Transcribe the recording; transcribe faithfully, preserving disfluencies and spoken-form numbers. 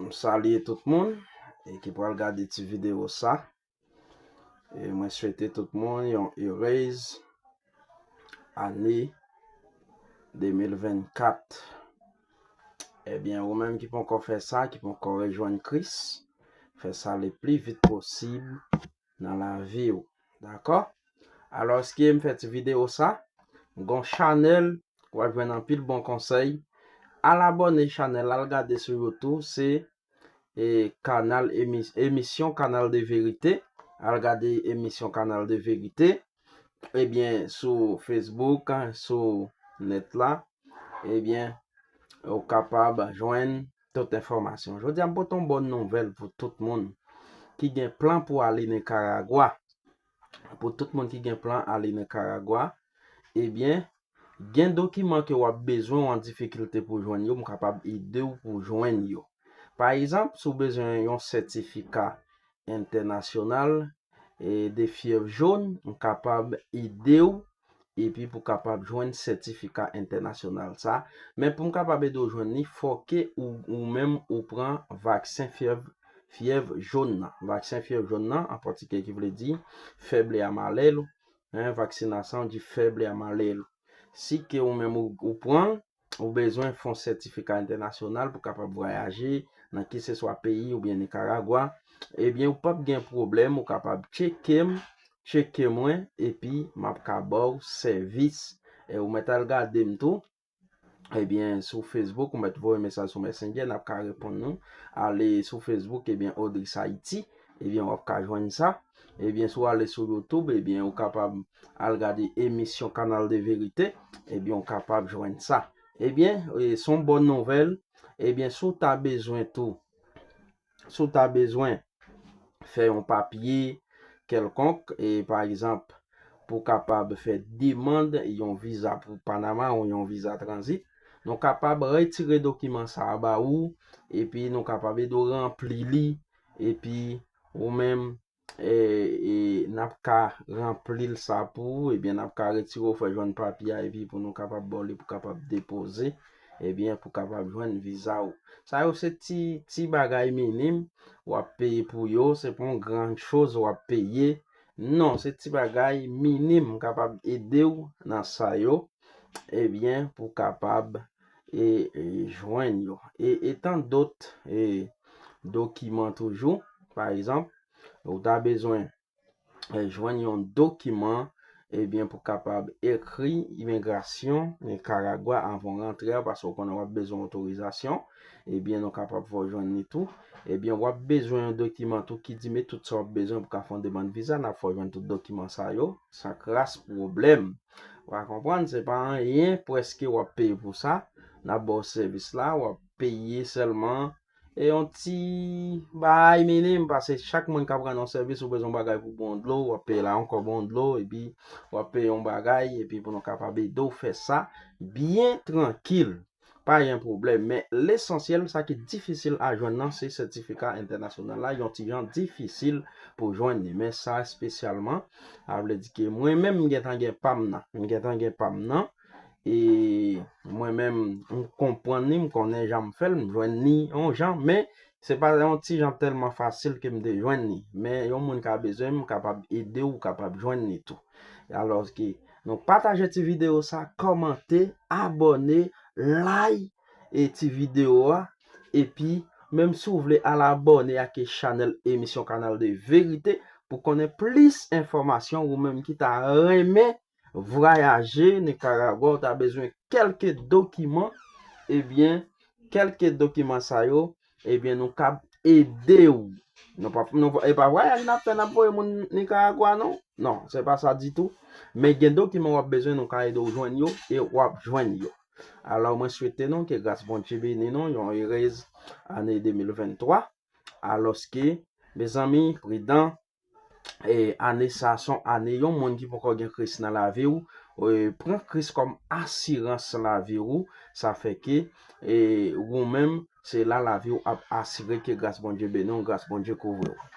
M salye tout moun e ki pral gade ti videyo sa. E mwen swete tout moun yon erez ane de mil vennkat. Ebyen, ou menm ki poko fè sa, ki poko rejwenn Kris, fè sa le pli vit posib nan lavi w. Dakò? Alòske m fè ti videyo sa, gon chanèl, w ap jwenn anpil bon konsèy. Al abòne chanèl la, al gade sou YouTube, se e, kanal emi- emisyon Kanal de Verite. Al gade emisyon Kanal de Verite. Ebyen, sou Facebook, sou nèt la, ebyen, ou kapab jwenn tout enfòmasyon. Jodi a, m pote yon bòn nouvèl pou tout moun ki gen plan pou ale Nikaragwa. Pou tout moun ki gen plan ale Nikaragwa, ebyen, gen dokiman ke w ap bezwen, w an difikilte pou jwenn yo, m kapab ede w pou jwenn yo. Pa egzanp, si w bezwen yon sètifika entènasyonal e de fyèv jòn, m kapab ede w epi pou kapab jwenn sètifika entènasyonal sa. Men pou m kapab ede w jwenn li, fò ke ou, ou menm ou pran vaksen fyèv, fyèv jòn nan. Vaksen fyèv jòn nan, an pòtigè ki vle di fèb le amarelo, hein, vacinação de febre amarelo. Si ke ou menm ou, ou pran l, ou bezwen fè yon sètifika entènasyonal pou kapab vwayaje nan kiseswa peyi oubyen Nikaragwa, ebyen, ou p ap gen pwoblèm, ou kapab tcheke m, tcheke mwen, epi m ap ka ba w sèvis. E ou mèt al gade m tou, ebyen, sou Facebook, ou mèt voye mesaj sou Messenger, n ap ka reponn nou. Ale sou Facebook, ebyen, Odris Haïti, ebyen, w ap ka jwenn sa. Ebyen, si w ale sou YouTube, ebyen, ou kapab al gade emisyon Kanal de Verite, ebyen, ou kapab jwenn sa. Ebyen, e, se yon bòn nouvèl. Ebyen, si w ta bezwen tou, si w ta bezwen fè yon papye kèlkonk, e, pa egzanp, pou w kapab fè demann yon viza pou Panama ou yon viza tranzit, nou kapab retire dokiman sa a ba ou, epi nou kapab ede w ranpli li, epi ou menm, e, e, n ap ka ranpli l sa pou ou, ebyen, n ap ka retire w, fè jwenn papye a, epi pou nou kapab ba w li, pou kapab depoze, ebyen, pou kapab jwenn viza ou. Sa yo se ti, ti bagay minim w ap peye pou yo, se pa yon gran choz w ap peye. Non, se ti bagay minim, m kapab ede w nan sa yo, ebyen, pou kapab e, e, jwenn yo. E, e tan dòt, e, dokiman toujou, pa egzanp, ou ta bezwen, e, jwenn yon dokiman, ebyen, pou kapab ekri imigrasyon Nikaragwa anvan w rantre a, paske w konnen w ap bezwen otorizasyon, ebyen, nou kapab fè w jwenn li tou. Ebyen, w ap bezwen yon dokiman tou ki di men tout sa w ap bezwen pou ka fè yon demann viza, n ap fè w jwenn tout dokiman sa yo, san kras pwoblèm. Ou ka konprann, se pa anyen prèske w ap peye pou sa. N ap ba w sèvis la, w ap peye sèlman e yon ti bagay minim, paske chak moun k ap rann yon sèvis, ou bezwen yon bagay pou bon dlo, w ap peye la ankò bon dlo, epi w ap peye yon bagay, epi pou nou kapab ede w fè sa byen trankil. Pa gen pwoblèm, men lesansyèl, sa ki difisil a jwenn nan, se sètifika entènasyonal la, yon ti jan difisil pou jwenn li. Men sa espesyalman, sa vle di ke mwen menm, m gentan gen pa m nan. M gentan gen pa m nan. E mwen menm, m konprann li, m konnen jan m fè l, m jwenn li yon jan, men se pa yon ti jan tèlman fasil ke m te jwenn li. Men yon moun ka bezwen m, m kapab ede w, ou kapab jwenn li tou. Alòske, nou pataje ti videyo sa, kòmante, abòne, like e ti videyo a. Epi, menm si w vle al abòne ak chanèl emisyon Kanal de Verite pou konnen plis enfòmasyon, ou menm ki ta renmen vwayaje Nikaragwa, ou ta bezwen kèlke dokiman, ebyen, kèlke dokiman sa yo, ebyen, nou kab ede w. Nou pa, nou, e pa vwayaj n ap fè, n ap voye moun Nikaragwa, non. Non, se pa sa ditou. Men gen dokiman w ap bezwen, nou ka ede w jwenn yo, e w ap jwenn yo. Alò, mwen swete nou ke gras Bondye beni nou, yon erez ane de mil venntwa. Alòske, mezanmi, pridan, e, ane sa a se yon ane, yon moun ki poko gen Kris nan lavi w, e, pran Kris kòm asirans lavi w, sa fè ke, e, ou menm, se la lavi w ap asire ke gras Bondye beni w, gras Bondye kouvri w.